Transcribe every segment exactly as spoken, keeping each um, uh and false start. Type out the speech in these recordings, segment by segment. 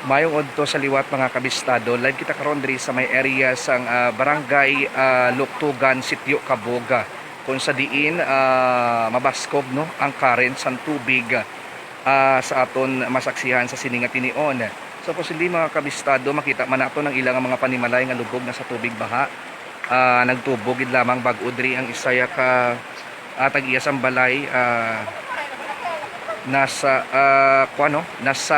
Mayong udto sa liwat, mga kabistado. Live kita karon diri sa may area sang, ah, Barangay, ah, Luktugan, Sitio Kabog, ah, kung sa diin, ah, mabaskog, no, ang current sang tubig, ah, sa aton masaksihan sa sini nga tinion. So, posible, mga kabistado, makita man nato ang ilang mga panimalay nga lubog na sa tubig baha. Ah, nagtubo gid lamang bag-o diri ang isa ya ka, ah, tag-iya sang balay, ah, nasa, ah, kuwan, no? Nasa,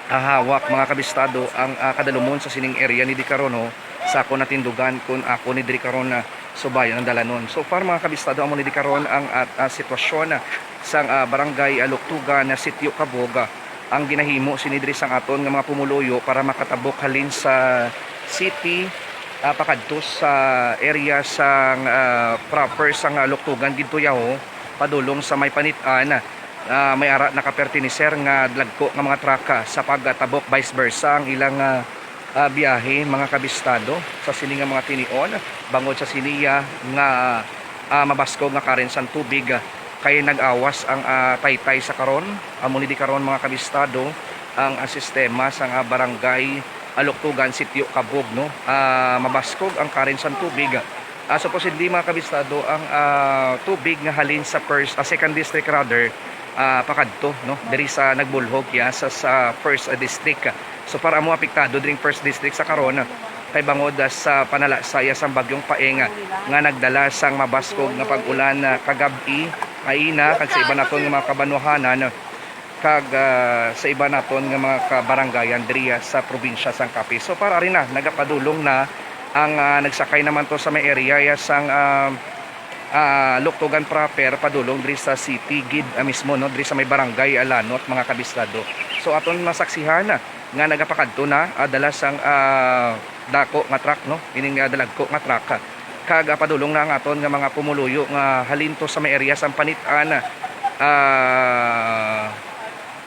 ah, hawak, mga kabistado, ang, ah, kadalumon sa sining area ni di karon, no? Sa akon natindugan, kun ako ni diri karon na subayon ang dalanon. So far, mga kabistado, amo ni di karon ang, ah, ah, sitwasyon, ah, sang, ah, barangay, ah, Luktugan, ah, Sitio Kabog, ah, ang ginahimo sini diri sang aton nga mga pumuluyo para makatabok halin sa city, ah, pakadto sa area sang, ah, proper sang, ah, Luktugan, Gintuyaho, padulong sa may Panit-an. Ah, may ara nakapertiniser nga dalagko nga mga truck, ah, sa pagtabok, vice versa ang ilang, ah, ah, biyahe, mga kabistado, sa sini nga mga tinion, bangod sa siniya nga, ah, mabaskog nga current sang tubig, ah, kay nag-awas ang, ah, taytay sa karon. Amo ni di karon, mga kabistado, ang, ah, sistema sang, ah, barangay, ah, Luktugan, Sitio Kabog, no? Ah, mabaskog ang current sang tubig. Ah, supposedly, mga kabistado, ang, ah, tubig nga halin sa first, ah, second district rather, ah, pakadto, no, diri sa nagbulhog ya sa, sa first, ah, district. So, para amo apektado diri first district sa karon, kay bangod, ah, sa panalasa ya sang Bagyong Paeng, ah, nga nagdala sang mabaskog nga pag-ulan, ah, kagab-i, haina, kag sa iban naton nga mga kabanwahanan, kag, ah, sa iban naton nga mga kabarangayan diri, ah, sa probinsya sang Capiz. So, para ari na, nagapadulong na ang, ah, nagsakay naman to sa may area ya sang, ah, ah, Luktugan proper, padulong diri sa city gid, ah, mismo, no, diri sa may barangay, ah, Lanot, mga kabistado. So, aton masaksihan, ah, nga nagapakadto na, ah, dala sang, ah, dako nga truck, no, ining, ah, dalagko nga truck, ah, kag, ah, padulong na ang aton nga mga pumuluyo nga halin to sa may area sang Panit-an, ah,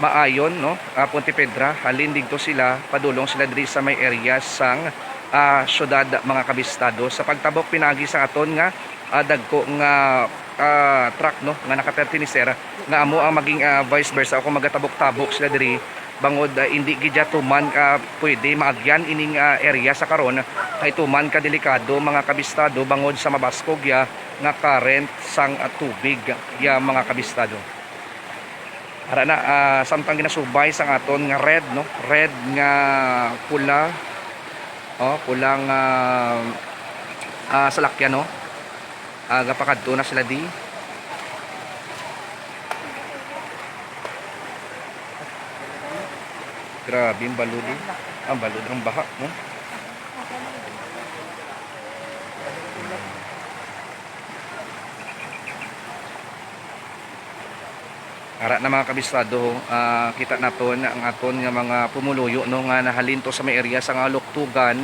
Maayon, no, ah, Pontevedra, halin didto sila, padulong sila diri sa may area sang, ah, syudad, mga kabistado. Sa pagtabok pinaagi sa aton nga, ah, dagko nga, ah, truck, no, nga nakapertiniser, nga amo ang maging, ah, vice versa, o kung magatabok-tabok sila diri, bangod, ah, indi gid ya tuman, ah, pwede maagyan ining, ah, area sa karon, kay tuman ka delikado, mga kabistado, bangod sa mabaskog ya nga current sang, ah, tubig ya, mga kabistado. Ara na, ah, samtang ginasubay sang aton nga red, no? Red nga pula. Oh, pula nga, ah, salakyan, no? Ah, gapakadto na sila di. Grabe ang balod, eh. Ang balod ang baha, no? Ara na, mga kabistado, ah, kita naton ang aton nga mga pumuluyo, no, nga nahalin to sa may area sa nga Luktugan,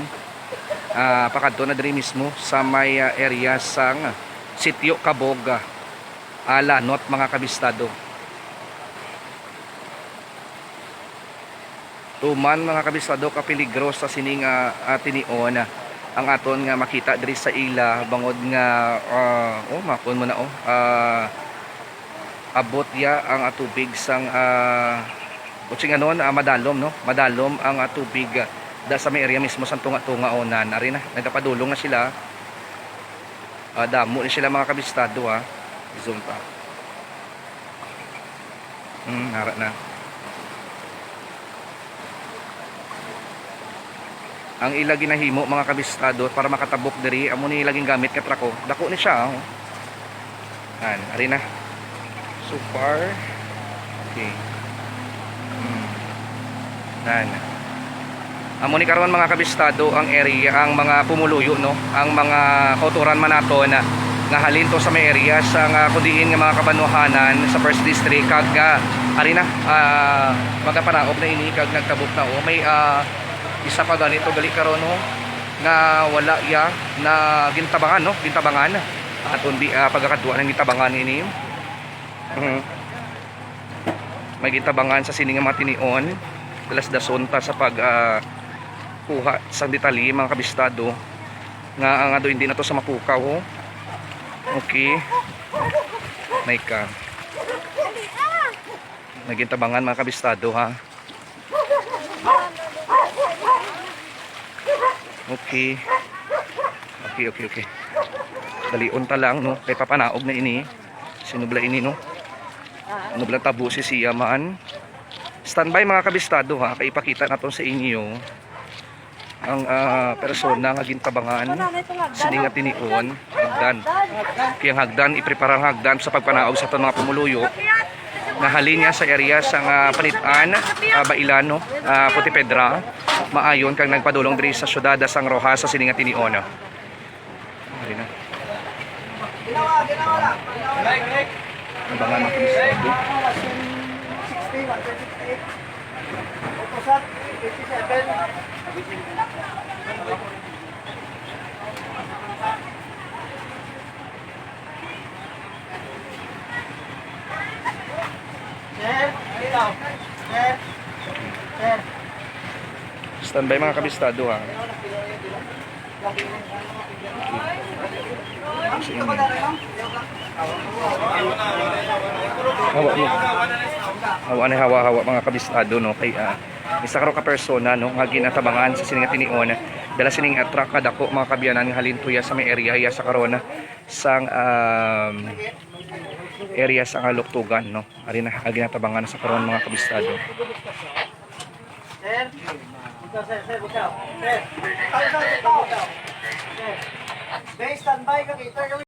ah, pakadto na diri mismo sa may, ah, area sang Sitio Kabog, ah, Lanot, mga kabistado. Tuman, mga kabistado, ka peligro sa sini nga, ah, tinion, ah, ang aton nga makita diri sa ila, bangod nga, ah, oh, makon mo na, oh, ah, abot ya ang, ah, tubig sang, ah, kutsinganon, ah, madalom, no? Madalom ang, ah, tubig, ah, da sa may area mismo sang tunga-tunga, oh, nan. Ari na, nagapadulong na sila. Ah, damo ni sila, mga kabistado, ha. Zoom pa. Hmm, ara na. Ang ila ginahimo, mga kabistado, para makatabok diri, amo ni ila gingamit nga trako. Dako ni siya, oh. Yan, ari na. So far, okay. Hmm. Yan. Amo ni karon, mga kabistado, ang area, ang mga pumuluyo, no, ang mga kauturan man nato na nga halin to sa may area sa nga kudiin nga mga kabanwahanan sa First District, kag, ah, ari na, ah, magapanaog na ini kag nagtabok na, oh. May, ah, isa pa ganito gali karon, oh, nga wala ya na gintabangan, no, gintabangan. Aton bi, ah, pagkakadwa ng gintabangan ini. Mhm. May gintabangan sa sini nga mga tinion. Dalas-dason ta sa pag, ah, kuha sang detalye, mga kabistado, nga ang ado hindi na to sa mapukaw, oh. Okay. May ka. May gintabangan, mga kabistado, ha. Okay. Okay, okay, okay. Dalion ta lang, no? Kay papanaog na ini. Sinubla ini, no? Nubla tabo si siya man. Standby, mga kabistado, ha, kay ipakita naton sa inyo ang, ah, persona nga gintabangan sini nga tinion, hagdan. Kaya ang hagdan, iprepara ang hagdan sa pagpanaog sa aton mga pumuluyo nga halin niya sa area sa nga Panitan, ah, Bailan, no? Ah, Puti Pedra, maayon kag nagpadulong diri sa syudad sang Roxas sa sini nga tinion. Ari na. Abangan ang kabistado. Standby, mga kabistado, ha. Hawa mo. Hawa na, hawa-hawa, mga kabistado, no? Kay, ah, isa karon ka persona, no, nga ginatabangan sa sini nga tinion. Dala sining truck kadako, mga kaabyanan, nga halin to ya sa may area ya sa karon sang, um, area sa nga Luktugan, no? Ari na, ah, ginatabangan sa karon, mga kabistado. Sir, ito, sir, sir, ito. Sir, ito, sir, ito. Sir, standby kami, sir, kami.